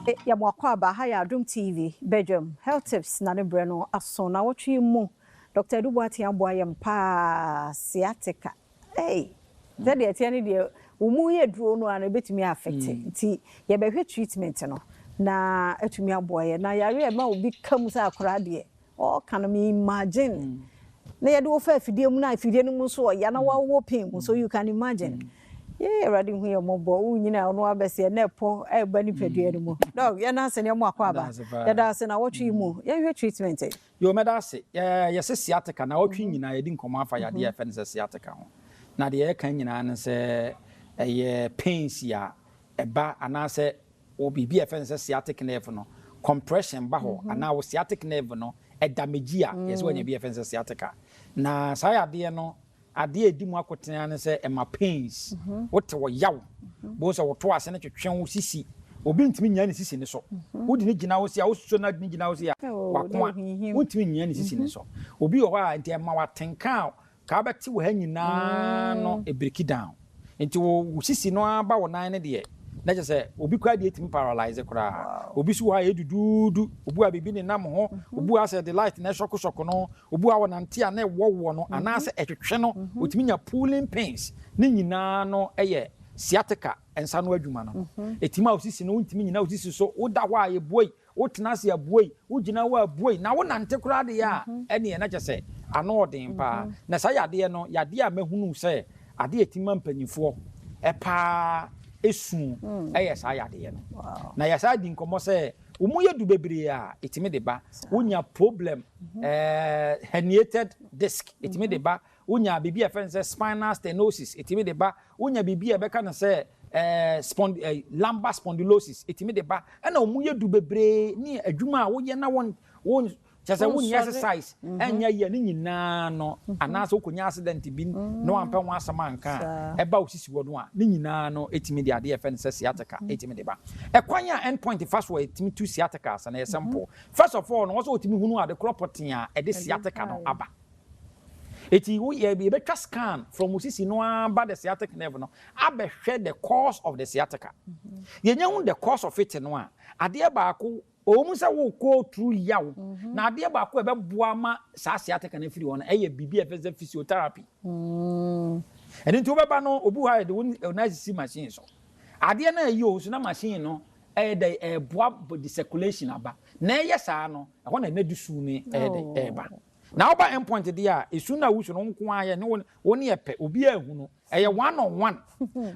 Yɛma wo akwaaba ha yɛ Adom TV Bedwam Health Tips na ne berɛ no aso nawɔtwe yi mu Doctor Adu Boateng aboa yɛn paa sciatica ei sɛdeɛ ɛteɛ no deɛ wo mu yɛ duro no ara no ɛbɛtumi a affect nti yɛbɛhwɛ treatment no na atumi aboa yɛn na yareɛ a ɛma obi ka mu sɛ akoraa deɛ Ɔɔka no me imagine na yɛde wo fa afidie mu na afidie no mu nso ɔya na wawɔ pain mu so you can imagine yee awurade hu yɛn mmɔbɔ wo nyina ɔno abɛsi ɛnɛ ɛpɔ ɛba nipadua no mu dɔg yɛn ase ne ɛmo akɔ aba yɛda ase na wɔtwe yi mu yɛnhwɛ treatment. Yoo mɛda ase. Yɛse sciatica naawɔtwe nyinaa yɛdi nkɔmmɔ afa yadeɛ a yɛfrɛ no sɛ sciatica ho. Na deɛ yɛka nyinaa ne sɛ ɛyɛ pains a ɛba anaasɛ wɔ biribi a yɛfrɛ no sɛ sciatic nerve no, compression ba hɔ anaa wo sciatic nerve no damage a, yɛsɛ wanya bi a yɛfrɛ no sɛ sciatica. Na saa yadeɛ no, adeɛ a ɛdi mu akotene ara ne sɛ ɛma pains, wote wɔ yaw, bohu sɛ woto ase no twetwe wo sisi, obi ntumi nnyina ne sisi no so, wode no gyina hɔ sei a, wososɔ no de no gyina hɔ sei a, wakoa, wontumi nnyina ne sisi no so. Obi wɔ hɔ a, nti ɛma watenka a Ka wobɛte wɔ ha nyinaa no ɛbreki down. Nti wo wo sisi no ara ba wo nan no deɛ na kyerɛ sɛ obi koraa deɛ ɛtumi paralyze koraa. Obi nso wɔ hɔ a ɛyɛ duduudu, obi wɔ hɔ a biribi nenam ho, obi wɔ hɔ a sɛ de light na ɛsɔko sɔko no, obi wɔ hɔ a ɔnante a na ɛwɔwɔ no anaasɛ ɛtwetwe no, ɔtumi nya pulling pains. Ne nyinaa no yɛ sciatica nsa ano adwuma no. Ɛtumi a wo sisi no wontumi nnyina wo sisi so, woda hɔ a ɛbuei, Wotena ase a, buei, wogyina hɔ a, buei, na wonante koraa deɛ a, ɛnneɛ na kyerɛ sɛ ano ɔden paa. Na saa yadeɛ no, yadeɛ a mahunu sɛ adeɛ a ɛtumi ma mpanimfoɔ paa su yɛ saa yadeɛ no. Na yɛsan di nkɔmmɔ sɛ wɔn mu yɛ du bebree a, ɛtumi de ba. Wonya problem, herniated disc, ɛtumi de ba. Wonya biribi a yɛfrɛ no sɛ spinal stenosis, ɛtumi de ba. Wonya biribi a yɛbɛka no sɛ eh, spond eh, lumbar spondylosis, ɛtumi de ba. Ɛna wɔn yɛ du bebree ne adwuma a woyɛ na wɔn wɔn kyɛ sɛ wonyɛ exercise mhm. ɛnyɛ yɛ ne nyinaa no mhm. anaasɛ wokɔnya accident bi na wampɛ ho asɛm anka a ɛba wo sisi hɔ no a ne nyinaa no ɛtumi de adeɛ ɛfɛ no sɛ sciatica ɛtumi de ba. Ɛkwan a end point fa so a ɛtumi tu sciatica ase no yɛ simple. First of all no wɔ sɛ wɔtumi hunu ade korɔ pɔtee a ɛde sciatica no aba. Eti wo yɛ yɛbɛtwa scan from wo sisi no ara ba the sciatic nerve no abɛhwɛ the cause of the sciatica. Yɛnya hu the cause of it no a, adeɛ baako ɔwɔ mu sɛ wokɔ through yaw na adeɛ baako a ɛbɛboa ma saa sciatica no afiri hɔ no ɛyɛ biribi a yɛfrɛ sɛ physiotherapy. Ɛno nti wobɛba no obi wɔ hɔ a yɛde wo nan asisi machine so. Adeɛ no a ɛyɛ o so na machine no ɛyɛ dɛ ɛreboa de circulation aba. Na ɛyɛ saa no ɛhɔ na ɛna de su no ɛyɛ dɛ ɛreba. Na woba end point deɛ a, esu no a wosu no wo nko ara yɛ ne wo wo ne yɛ pɛ, obiara nhu no. Ɛyɛ one on one.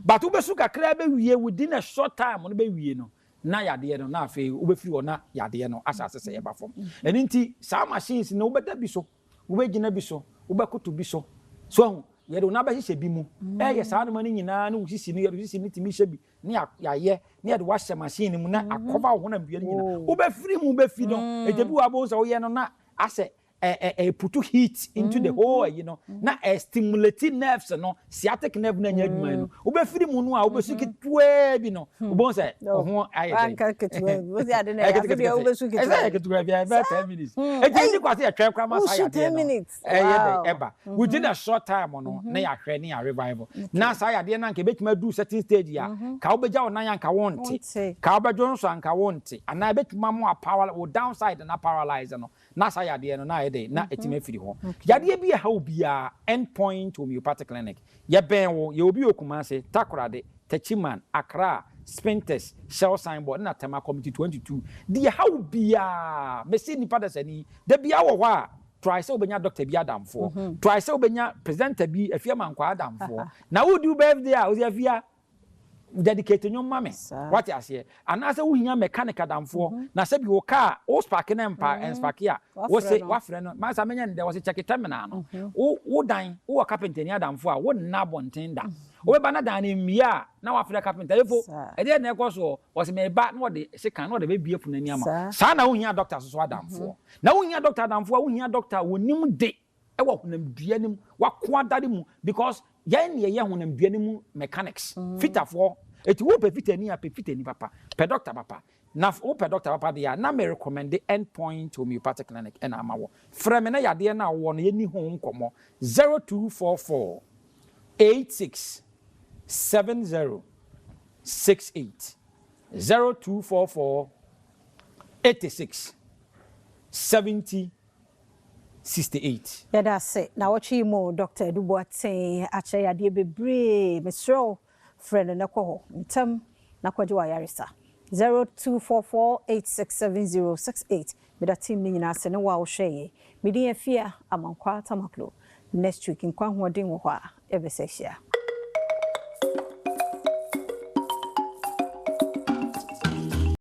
But wobɛsu kakra bɛwie within a short time no bɛwie no, na yadeɛ no na afei wobɛfiri hɔ na yadeɛ no ahyɛ ase sɛ ɛba fam. Ɛno nti saa machines no wobɛda bi so, wobɛgyina bi so, wobɛkoto bi so. So ahu, yɛde wo nan bɛhyehyɛ bi mu. Ɛyɛ saa nnoɔma no nyinaa ne wo sisi no, yɛde wo sisi no tumi hyɛ bi ne yɛayɛ ne yɛde wo ahyɛ machine no mu na akɔva wo honam dua no nyinaa. Wobɛfiri mu bɛfi no, ɛgya bi wɔ hɔ a wobɛhu sɛ woyɛ no na asɛ ɛ ɛ ɛ put heat into the whole ayi no na ɛ stimulate nerves no, sciatic nerve no anyɛ adwuma yi no, wobɛfiri mu no a wobɛsu ketewaa bi no, wobɛhu sɛ wo ho ayɛ dɛn. Wanka ketewa bi, wosi ade na ɛyɛ afei deɛ wobɛsu ketewa bi. Ɛsɛ yɛ ketewa bi, ɛbɛyɛ 10 minutes. Eti ɛni kwa sɛ yɛtwɛn koraa ma saa yadeɛ no ɛyɛ dɛn ɛba. Within a short time no na yɛahwɛ ne yɛ revival. Na saa yadeɛ no anka ɛbɛtumi aduru certain stage a, ka wobɛgya wo nan anka wonte, ka wobɛdwo nso anka wonte, anaa ɛbɛtumi ama wo downside na paralyze no. Na saa yadeɛ no na ayɛ dɛn? Na atumi afiri hɔ. Yadeɛ bi a ɛha wo biara, End Point Homeopathic Clinic, yɛbɛn wo. Yɛwɔ bi wɔ Kumasi, Takoradi, Techiman, Accra, Spintex, Shell Signboard, ɛna Tema Committee 22. Deɛ ɛha wo biara, mese nnipa dasani, da biara wɔ hɔ a, try sɛ wobɛnya doctor bi adamfoɔ. Try sɛ wobɛnya presenter bi, Afia Mankwaa adamfoɔ. Na wodi wo birthday a, wose Afia, dedicate nnwom ma me. Wate aseɛ? Anaasɛ wohia mechanic adamfoɔ, na sɛbi wo car wo spark no mpa ɛnspark a, wose wafrɛ no, masa menyɛ no dɛ, wɔse check terminal no. Wo wo dan, wowɔ carpenter ni adamfoɔ a, wonna abɔnten da. Wobɛba na dan no mmue a, na wafrɛ carpenter, Efo, ɛdeɛn na ɛkɔ soɔ? Ɔse meba, na ɔde sekan na ɔde bɛbue pono ani ama wo. Saa na wohia doctor nso so adamfoɔ. Na wohia doctor adamfoɔ a, wohia doctor a wɔnim de wɔ honamdua no mu, w'akoadare mu because yɛn na yɛyɛ honamdua no mu mechanics, fitafoɔ. Eti wopɛ fitani a, pɛ fitani papa, pɛ doctor papa. Na wopɛ doctor papa deɛ a, na me recommende End Point Homeopathic Clinic na ama wo. Frɛ me na yadeɛ no a wowɔ no yɛnni ho nkɔmmɔ, 0244 86 70 68, 0244. 86 70 68. Yɛda ase nawɔtwe yi mu Doctor Adu Boateng akyerɛ yɛn adeɛ bebree. Mesrɛ wo frɛ no na kɔ hɔ ntɛm na kɔgye w'ayaresa. 0244867068 Meda team no nyinaa ase ne wo a wohwɛɛ yɛn. Me din Afia Amankwaa Tamaklo. Next week nkwa ahoɔden wɔ hɔ a yɛbɛsa ahyia.